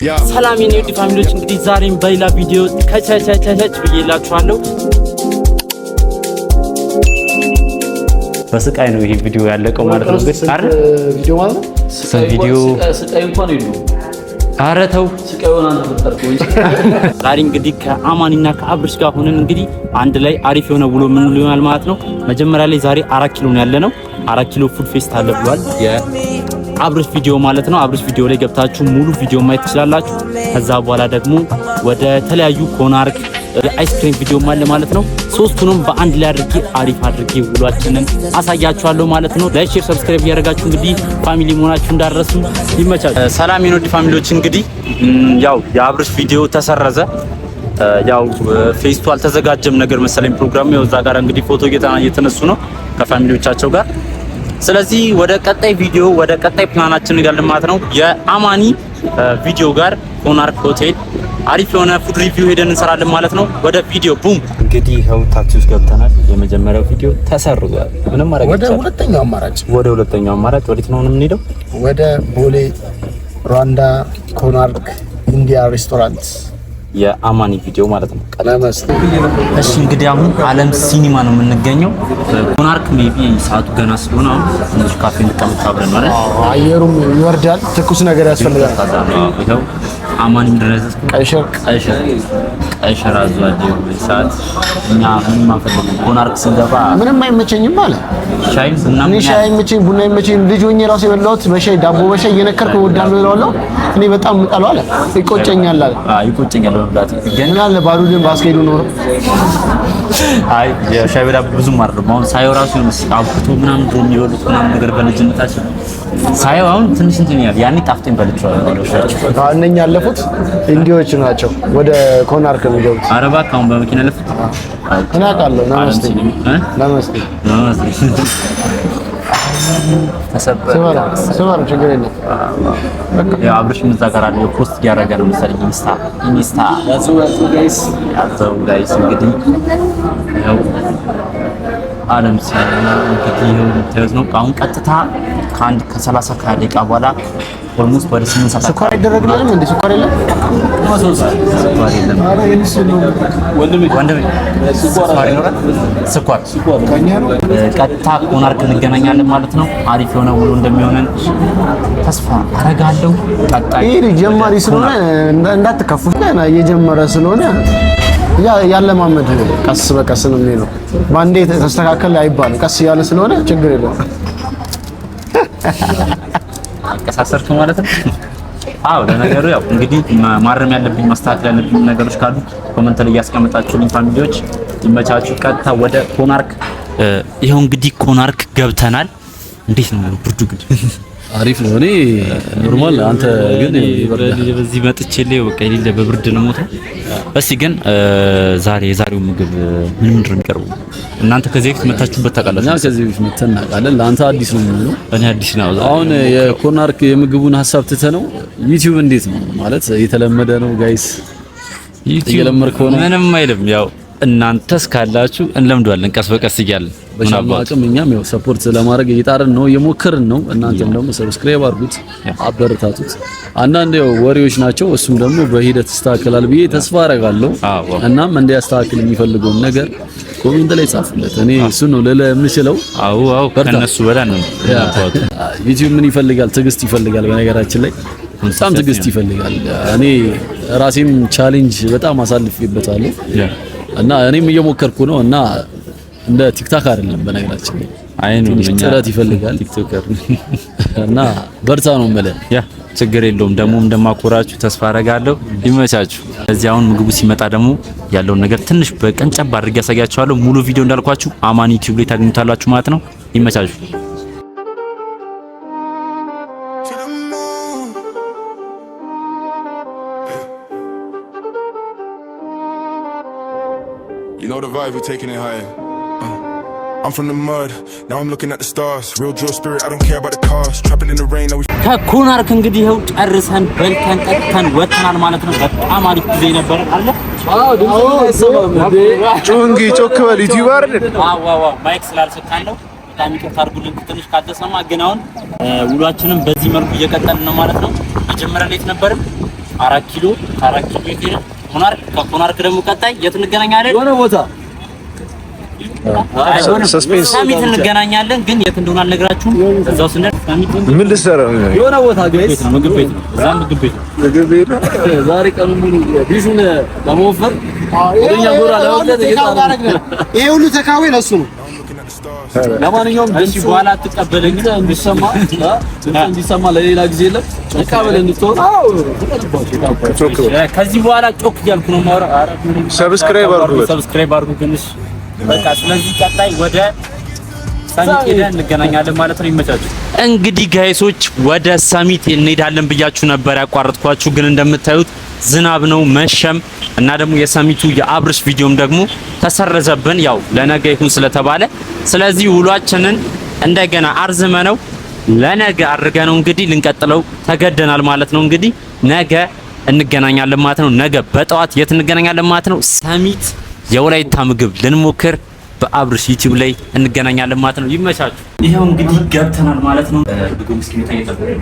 ሰላም የኔ ውድ family ዎች፣ እንግዲህ ዛሬም በሌላ ቪዲዮ ከቸቸቸች ብዬላችኋለሁ። በስቃይ ነው ይሄ ቪዲዮ ያለቀው ማለት ነው። ግን አይደል ቪዲዮ ማለት ነው። ስንት ቪዲዮ ስቃይ እንኳን የለውም። ኧረ ተው። ስቃዩን አንተ ፈጠርከው እንጂ። ዛሬ እንግዲህ ከአማኒና ከአብርሽ ጋር ሆነን እንግዲህ አንድ ላይ አሪፍ የሆነ ውሎ ምን ይሆናል ማለት ነው። መጀመሪያ ላይ ዛሬ 4 ኪሎ ነው ያለነው። 4 ኪሎ food fest አለ ብሏል የአብርሽ ቪዲዮ ማለት ነው። አብርሽ ቪዲዮ ላይ ገብታችሁ ሙሉ ቪዲዮ ማየት ትችላላችሁ። ከዛ በኋላ ደግሞ ወደ ተለያዩ ኮናርክ የአይስክሪም ቪዲዮ አለ ማለት ነው። ሶስቱንም በአንድ ላይ አድርጌ አሪፍ አድርጌ ውሏችንን አሳያችኋለሁ ማለት ነው። Like፣ share፣ subscribe እያደረጋችሁ እንግዲህ family መሆናችሁ እንዳትረሱ። ይመቻል። ሰላም የኔ ውድ family ዎች፣ እንግዲህ ያው የአብርሽ ቪዲዮ ተሰረዘ። ያው fest ኡ አልተዘጋጀም ነገር መሰለኝ ፕሮግራሙ። ያው እዛ ጋር እንግዲህ ፎቶ እየተነሱ ነው ከ family ዎቻቸው ጋር። ስለዚህ ወደ ቀጣይ ቪዲዮ፣ ወደ ቀጣይ ፕላናችን እንሄዳለን ማለት ነው። የአማኒ ቪዲዮ ጋር ኮናርክ ሆቴል አሪፍ የሆነ food review ሄደን እንሰራለን ማለት ነው። ወደ ቪዲዮ boom። እንግዲህ ይኸው ታክሲ ውስጥ ገብተናል። የመጀመሪያው ቪዲዮ ተሰርዟል። ምንም ማድረግ ወደ አይቻልም። ሁለተኛው አማራጭ። ወደ ሁለተኛው አማራጭ ወዴት ነው የምንሄደው? ወደ ቦሌ ሩዋንዳ ኮናርክ ኢንዲያ ሬስቶራንት። የአማኒ ቪዲዮ ማለት ነው። ነመስቴ። እሺ፣ እንግዲህ አሁን አለም ሲኒማ ነው የምንገኘው። ኮናርክ maybe ሰዓቱ ገና ስለሆነ አሁን ትንሽ ካፌ እንቀመጥ አብረን ማለት አየሩም ይወርዳል፣ ትኩስ ነገር ያስፈልጋል። ይኸው አማኒ ምንድን ነው ያዘዝከው? ቀይ ሽር። ቀይ ሽር፣ ቀይ ሽር አዟል። ሰዓት እኛ ምንም አንፈልግም። ኮናርክ ስንገባ ምንም አይመቸኝም አለ። ሻይም ቡና እኔ ሻይ አይመቸኝም፣ ቡና አይመቸኝም። ልጅ ሆኜ ራሱ የበላሁት በሻይ፣ ዳቦ በሻይ እየነከርኩ እወዳለሁ እለዋለሁ። እኔ በጣም የምጠላው አለ። ይቆጨኛል አለ። ይቆጨኛል በመብላት ግን። ምን አለ ባዶ ግን ባስኬዱ ኖሮ። አይ፣ የሻይ በዳቦ ብዙም አይደለም። አሁን ሳየው ራሱ አብኩቶ ምናምን ድሮ የሚበሉት ምናምን ነገር በልጅነታችን ሳየው አሁን ትንሽ እንትን ይላል። ያኔ ጣፍጦኝ በልቼዋለሁ። እነኛ ያለፉት እንዲዎች ናቸው ወደ ኮናርክ የሚገቡት። ኧረ እባክህ፣ አሁን በመኪና ለፉት። እኔ አውቃለሁ። ነመስቴ። እ? ነመስቴ። ነመስቴ። ተሰበረ። ስበራ ስበራ፣ ችግር የለም። ያው አብርሽ እዛ ጋር አለ፣ post እያደረገ ነው መሰለኝ። ኢንስታ ኢንስታ። ያዘው ያዘው guys። ያዘው guys። እንግዲህ ያው አለም ሲኒማ እንግዲህ ይኸው የምታዩት ነው። አሁን ቀጥታ ከአንድ ከ30 ከ20 ደቂቃ በኋላ almost ወደ 8 ሰዓት። ስኳር አይደረግልንም እንዴ? ስኳር የለም። ስኳር የለም። ወንድሜ። ወንድሜ፣ ስኳር ይኖራል? ስኳር። ቀጥታ ኮናርክ እንገናኛለን ማለት ነው። አሪፍ የሆነ ውሎ እንደሚሆነን ተስፋ አረጋለሁ። ቀጣይ ይህ ልጅ ጀማሪ ስለሆነ እንዳትከፉ። ገና እየጀመረ ስለሆነ ያ ያለማመድ ነው። ቀስ በቀስ ነው የሚሄደው። በአንዴ ተስተካከለ አይባልም። ቀስ እያለ ስለሆነ ችግር የለውም። አቀሳሰርክ ማለት ነው። አዎ፣ ለነገሩ ያው እንግዲህ ማረም ያለብኝ፣ ማስተካከል ያለብኝ ነገሮች ካሉ comment ላይ እያስቀመጣችሁልኝ family ዎች፣ ይመቻችሁ። ቀጥታ ወደ ኮናርክ። ይኸው እንግዲህ ኮናርክ ገብተናል። እንዴት ነው ብርዱ ግን? አሪፍ ነው። እኔ normal፣ አንተ ግን ይበርዳል። በዚህ መጥቼ ላይ በቃ የሌለ በብርድ ነው ሞተው። እስቲ ግን ዛሬ የዛሬው ምግብ ምን ምንድን ነው የሚቀርበው? እናንተ ከዚህ በፊት መታችሁበት ታውቃላችሁ? እኛ ከዚህ በፊት መተን እናውቃለን። ለአንተ አዲስ ነው የሚሆነው። እኔ አዲስ ነው። አሁን የኮናርክ የምግቡን ሀሳብ ትተህ ነው፣ ዩቲዩብ እንዴት ነው ማለት የተለመደ ነው guys? እየለመድከው ነው? ምንም አይልም። ያው እናንተስ ካላችሁ እንለምደዋለን ቀስ በቀስ እያለን። በቻልነው አቅም እኛም ያው support ለማድረግ እየጣርን ነው፣ እየሞከርን ነው። እናንተም ደግሞ subscribe አድርጉት፣ አበረታቱት። አንዳንድ ያው ወሬዎች ናቸው፣ እሱም ደግሞ በሂደት ይስተካከላል ብዬ ተስፋ አደርጋለሁ። እናም እንዲያስተካክል የሚፈልገውን ነገር comment ላይ ጻፉለት። እኔ እሱን ነው ልልህ የምችለው። አዎ፣ ከነሱ በላይ ነው። ዩቲዩብ ምን ይፈልጋል? ትዕግስት ይፈልጋል። በነገራችን ላይ በጣም ትዕግስት ይፈልጋል። እኔ ራሴም challenge በጣም አሳልፌበታለሁ እና እኔም እየሞከርኩ ነው እና እንደ ቲክታክ አይደለም፣ በነገራችን ላይ አይ ነው። ትንሽ ጥረት ይፈልጋል። TikToker እና በርታ ነው የምልህ። Yeah፣ ችግር የለውም። ደግሞ እንደማኮራችሁ ተስፋ አረጋለሁ። ይመቻችሁ። እዚህ አሁን ምግቡ ሲመጣ ደግሞ ያለውን ነገር ትንሽ በቀንጨብ አድርጌ ያሳያችኋለሁ። ሙሉ ቪዲዮ እንዳልኳችሁ አማን ዩቲዩብ ላይ ታገኙታላችሁ ማለት ነው። ይመቻችሁ። To the moon. You know the vibe, we're taking it higher. I'm from the mud, now I'm looking at the stars. Real drill spirit, I don't care about the cost. Trapping in the rain, now we ከኮናርክ እንግዲህ ይኸው ጨርሰን በልተን ጠጥተን ወጥተናል ማለት ነው። በጣም አሪፍ ጊዜ ነበር አለ። ጮህ፣ ጮክ በል፣ YouTuber አይደል? ዋው፣ mic ስላልሰካን ነው። በጣም ይቅርታ አድርጉልን ትንሽ ካልተሰማ። ግን አሁን ውሏችንም በዚህ መልኩ እየቀጠልን ነው ማለት ነው። መጀመሪያ ላይ የት ነበርን? 4 ኪሎ፣ ከ4 ኪሎ የት ሄደን ኮናርክ፣ ከኮናርክ ደግሞ ቀጣይ የት እንገናኛለን? የሆነ ቦታ። አይሆንም። Suspense። ሰሚት እንገናኛለን፣ ግን የት እንደሆነ አልነግራችሁም። እዛው ስንደርስ ሰሚት ምን ልትሰራ ነው? የሆነ ቦታ guys። ቤት ነው፣ ምግብ ቤት ነው። እዛ ምግብ ቤት ነው። ምግብ ቤት ነው። ዛሬ ቀኑን ሙሉ ቢሹን ለመወፈር ወደኛ ጎራ ለመምጣት እየጣርን ነው። ይሄ ሁሉ takeaway ለሱ ነው። Now I'm looking at the stars. ለማንኛውም እሺ፣ ድምፁ በኋላ አትቀበለኝም። ድምፅ እንዲሰማ ለሌላ ጊዜ የለም ነቃ ብለህ እንድትሆን ጮክ በል። ከዚህ በኋላ ጮክ እያልኩ ነው የማወራው። ኧረ ምንም Subscribe አድርጉ። Subscribe አድርጉ ግን እሺ። በቃ ስለዚህ ቀጣይ ወደ ሰሚት ሄደን እንገናኛለን ማለት ነው። ይመቻችሁ። እንግዲህ guys ኦች ወደ ሰሚት እንሄዳለን ብያችሁ ነበር ያቋረጥኳችሁ፣ ግን እንደምታዩት ዝናብ ነው መሸም እና ደግሞ የሰሚቱ የአብርሽ ቪዲዮም ደግሞ ተሰረዘብን፣ ያው ለነገ ይሁን ስለተባለ። ስለዚህ ውሏችንን እንደገና አርዝመነው ለነገ አድርገነው እንግዲህ ልንቀጥለው ተገደናል ማለት ነው። እንግዲህ ነገ እንገናኛለን ማለት ነው። ነገ በጠዋት የት እንገናኛለን ማለት ነው? ሰሚት የወላይታ ምግብ ልንሞክር በአብርሽ ዩቲዩብ ላይ እንገናኛለን ማለት ነው። ይመቻችሁ። ይኸው እንግዲህ ገብተናል ማለት ነው። ምግቡ እስኪመጣ እየጠበቅን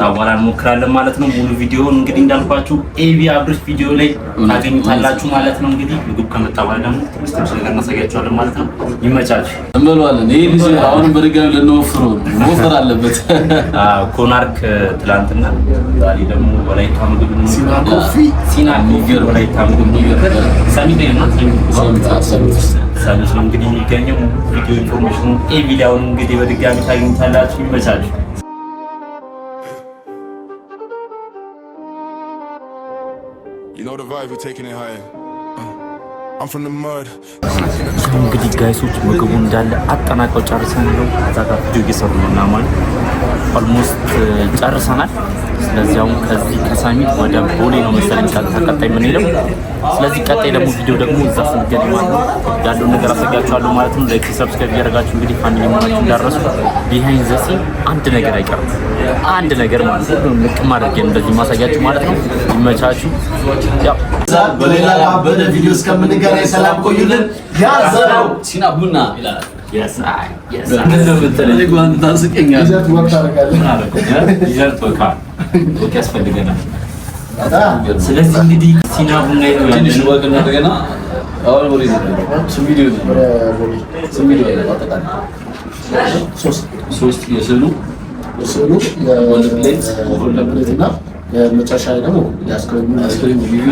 በኋላ እንሞክራለን ማለት ነው። ሙሉ ቪዲዮውን እንግዲህ እንዳልኳችሁ ኤቢ አብርሽ ቪዲዮ ላይ ታገኙታላችሁ ማለት ነው። እንግዲህ ምግብ ከመጣ በኋላ ደግሞ ትንሽ ትንሽ ነገር እናሳያችኋለን ማለት ነው። ይመቻችሁ። እንበለዋለን። ይሄ ልጅ አሁንም በድጋሚ ልንወፍረው ነው፣ መወፈር አለበት። ኮናርክ ትላንትና፣ ዛሬ ደግሞ ወላይታ ምግብ ሲና ኮፊ፣ ሲና ኮፊ ወላይታ ምግብ ሰሚት ነው። ሰሚት። ሰሚት ነው እንግዲህ የሚገኘው። ቪዲዮ information ኑ ኤቢ ላይ አሁን እንግዲህ በድጋሚ ታገኙታላችሁ። ይመቻችሁ። You know the vibe, we're taking it higher. I'm from the mud. እንግዲህ guys ኦች ምግቡ እንዳለ አጠናቀው ጨርሰን ነው፣ እዛ ጋር ቪዲዮ እየሰሩ ነው እና ማለት almost ጨርሰናል። ስለዚህ አሁን ከዚህ ከሳሚት ወደ ቦሌ ነው መሰለኝ ቀጥታ ቀጣይ የምንሄደው። ስለዚህ ቀጣይ ደግሞ ቪዲዮ ደግሞ እዛ ስንገናኝ ማለት ነው ያለውን ነገር አሳያችኋለሁ ማለት ነው። Like፣ subscribe እያደረጋችሁ እንግዲህ family መሆናችሁ እንዳትረሱ። Behind the scene አንድ ነገር አይቀርም፣ አንድ ነገር ማለት ነው። ሁሉንም ልቅም አድርጌ እንደዚህ ማሳያችሁ ማለት ነው። ይመቻችሁ። ያው በሌላ ያበደ ቪዲዮ እስከምንገናኝ ሰላም ቆዩልን። ያዘው ሲና ቡና ይላል። Yes, I, yes, I. ምንድን ነው የምትለኝ? ጓን ታስቀኛለህ። ይዘት ወቅ ታደርጋለህ። Dessert በቃ ወቅ ያስፈልገናል። ስለዚህ እንግዲህ ሲና ቡና ይኸው ትንሽ ያለነው። ወግ እናድርገና አሁን ወደ ስንት ቪዲዮ ነው? ስንት ቪዲዮ ነው? አጠቃላይ ሶስት የስዕሉ ስዕሉ Golden plate፣ Golden plate እና የመጨረሻ ላይ ደግሞ የአስክሬኑ። አይስክሪም review።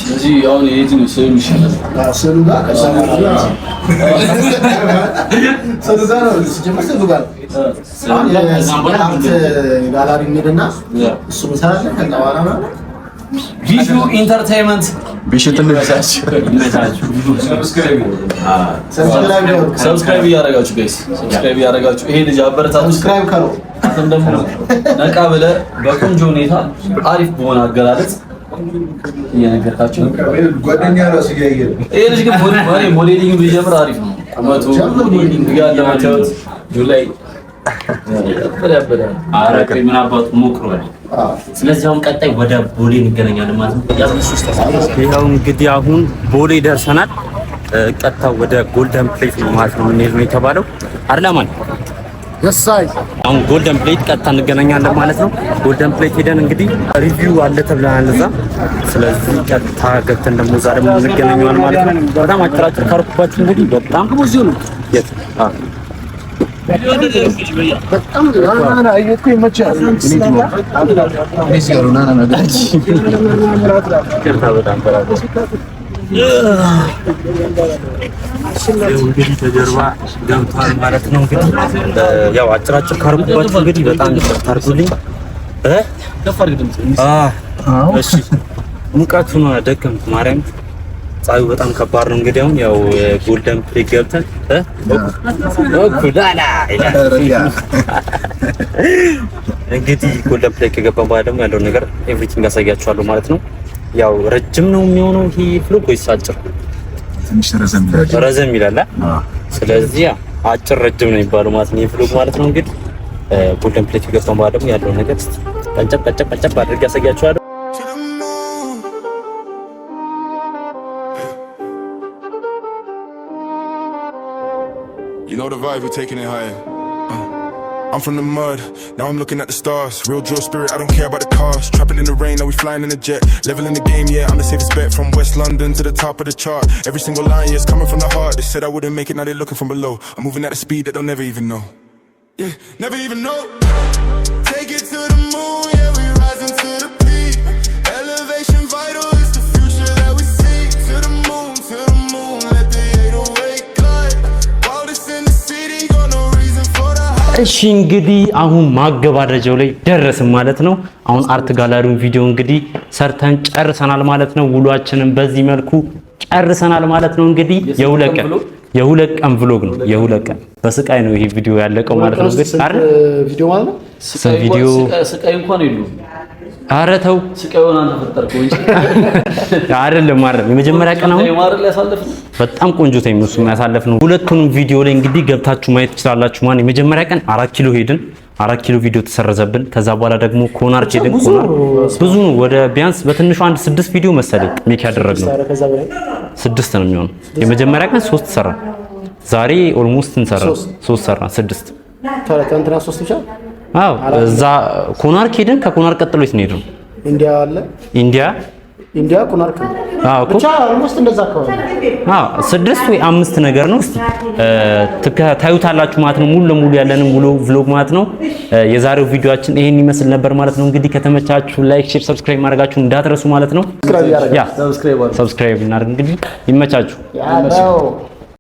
ስለዚህ አሁን የየትኛው ስዕሉ ይሻላል? ስዕሉ ጋር፣ ከዛ በኋላ ስዕሉ ጋር ነው ሲጀመር፣ ስዕሉ ጋር ነው። አሁን የ art gallery እንሄድና እሱ እንሰራለን። ከዛ በኋላ ምናምን ቢሹ Entertainment። ቢሽት። ይመቻችሁ። Subscribe። Subscribe እያደረጋችሁ guys፣ subscribe እያደረጋችሁ ይሄ ልጅ አበረታቱ። Subscribe ከሮ። አንተም ደግሞ ነቃ ብለህ በቆንጆ ሁኔታ አሪፍ በሆነ አገላለጽ እየነገርካቸው ጓደኛ ራሱ እያየ ነው። ይሄ ልጅ ግን modeling ቢጀምር አሪፍ ነው። ቁመቱ modeling ጋር ለማጫወት ጁላይ ያበደ ያበደ። ኧረ ቆይ ምን አባቱ ሞክሯል። ስለዚህ አሁን ቀጣይ ወደ ቦሌ እንገናኛለን ማለት ነው። ይኸው እንግዲህ አሁን ቦሌ ደርሰናል። ቀጥታ ወደ Golden Plate ነው ማለት ነው የምንሄድ ነው የተባለው አይደል አማን? የሳይ። አሁን Golden Plate ቀጥታ እንገናኛለን ማለት ነው። Golden Plate ሄደን እንግዲህ review አለ ተብለናል እዛ። ስለዚህ ቀጥታ ገብተን ደግሞ እዛ ደግሞ እንገናኘዋለን ማለት ነው። በጣም አጭር አጭር ካርኩባችሁ እንግዲህ በጣም ብዙ ነው። የት በጣም ይመቻል። ይቅርታ በጣም እንግዲህ ተጀርባ ገብቷል ማለት ነው። እንግዲህ ያው አጭር አጭር ካርኩባችሁ እንግዲህ በጣም ይቅርታ አድርጉልኝ። ከፍ አድርግ ድምፅ። እሺ ሙቀቱ ነው ደከምኩ። ማርያም ፀሐዩ በጣም ከባድ ነው። እንግዲህ አሁን ያው Golden Plate ገብተን ላላ ይላል። እንግዲህ Golden Plate ከገባን በኋላ ደግሞ ያለውን ነገር everything አሳያችኋለሁ ማለት ነው። ያው ረጅም ነው የሚሆነው ይሄ vlog ወይስ አጭር? ትንሽ ረዘም ይላል። ረዘም ይላል። ስለዚህ አጭር ረጅም ነው የሚባለው ማለት ነው ይሄ vlog ማለት ነው። እንግዲህ Golden Plate ከገባን በኋላ ደግሞ ያለውን ነገር እስቲ ቀንጨብ ቀንጨብ ቀንጨብ አድርጌ አሳያችኋለሁ። To the moon. You know the vibe, we're taking it higher. I'm from the mud, now I'm looking at the stars. Real drill spirit, I don't care about the cost. Trapping in the rain, now we flying in a jet. Leveling the game, yeah, I'm the safest bet. From West London to the top of the chart. Every single line, yeah, it's coming from the heart. They said I wouldn't make it, now they're looking from below. I'm moving at a speed that they'll never even know. Yeah, never even know. Take it to the moon, yeah, we rising to the peak. Elevation vital is the future that we seek. To the moon, let the 808 cut. Wildest in the city, got no reason for the hype. እሺ፣ እንግዲህ አሁን ማገባደጃው ላይ ደረስን ማለት ነው። አሁን art gallery ውን ቪዲዮ እንግዲህ ሰርተን ጨርሰናል ማለት ነው። ውሏችንን በዚህ መልኩ ጨርሰናል ማለት ነው። እንግዲህ የሁለት ቀን vlog ነው። የ2 ቀን በስቃይ ነው ይሄ ቪዲዮ ያለቀው ማለት ነው። እንግዲህ አይደል? ቪዲዮ ማለት ነው። ስንት ቪዲዮ? ስቃይ እንኳን የለውም። ኧረ ተው። ስቃዩን አንተ ፈጠርከው እንጂ። አይደለም አይደለም። የመጀመሪያ ቀን አሁን time አይደል ያሳለፍነው? በጣም ቆንጆ time ነው እሱም ያሳለፍነው። ሁለቱንም ቪዲዮ ላይ እንግዲህ ገብታችሁ ማየት ትችላላችሁ። ማን የመጀመሪያ ቀን 4 ኪሎ ሄድን፣ 4 ኪሎ ቪዲዮ ተሰረዘብን። ከዛ በኋላ ደግሞ ኮናርክ ሄድን። ኮናርክ ብዙ ነው። ወደ ቢያንስ በትንሹ አንድ ስድስት ቪዲዮ መሰለኝ make ያደረግነው። ከዛ በላይ። ስድስት ነው የሚሆነው። የመጀመሪያ ቀን ሶስት ሰራን። ዛሬ almost እንሰራ ሶስት ሰራን፣ ስድስት። ትናንትና ሶስት ብቻ። አዎ፣ እዛ ኮናርክ ሄድን። ከኮናርክ ቀጥሎ የት ነው የሄድነው? ኢንዲያ አለ። ኢንዲያ። ኢንዲያ ኮናርክ ነው። አዎ እኮ። ብቻ almost እንደዛ አካባቢ። አዎ፣ ስድስት ወይ አምስት ነገር ነው። እስቲ ታዩታላችሁ ማለት ነው። ሙሉ ለሙሉ ያለንን ሙሉ vlog ማለት ነው። የዛሬው ቪዲዮአችን ይሄን ይመስል ነበር ማለት ነው። እንግዲህ ከተመቻችሁ like፣ share፣ subscribe ማድረጋችሁ እንዳትረሱ ማለት ነው። Subscribe ያደርጋል። Yeah። Subscribe አድርጉ። Subscribe እናድርግ። እንግዲህ ይመቻችሁ። ያለው።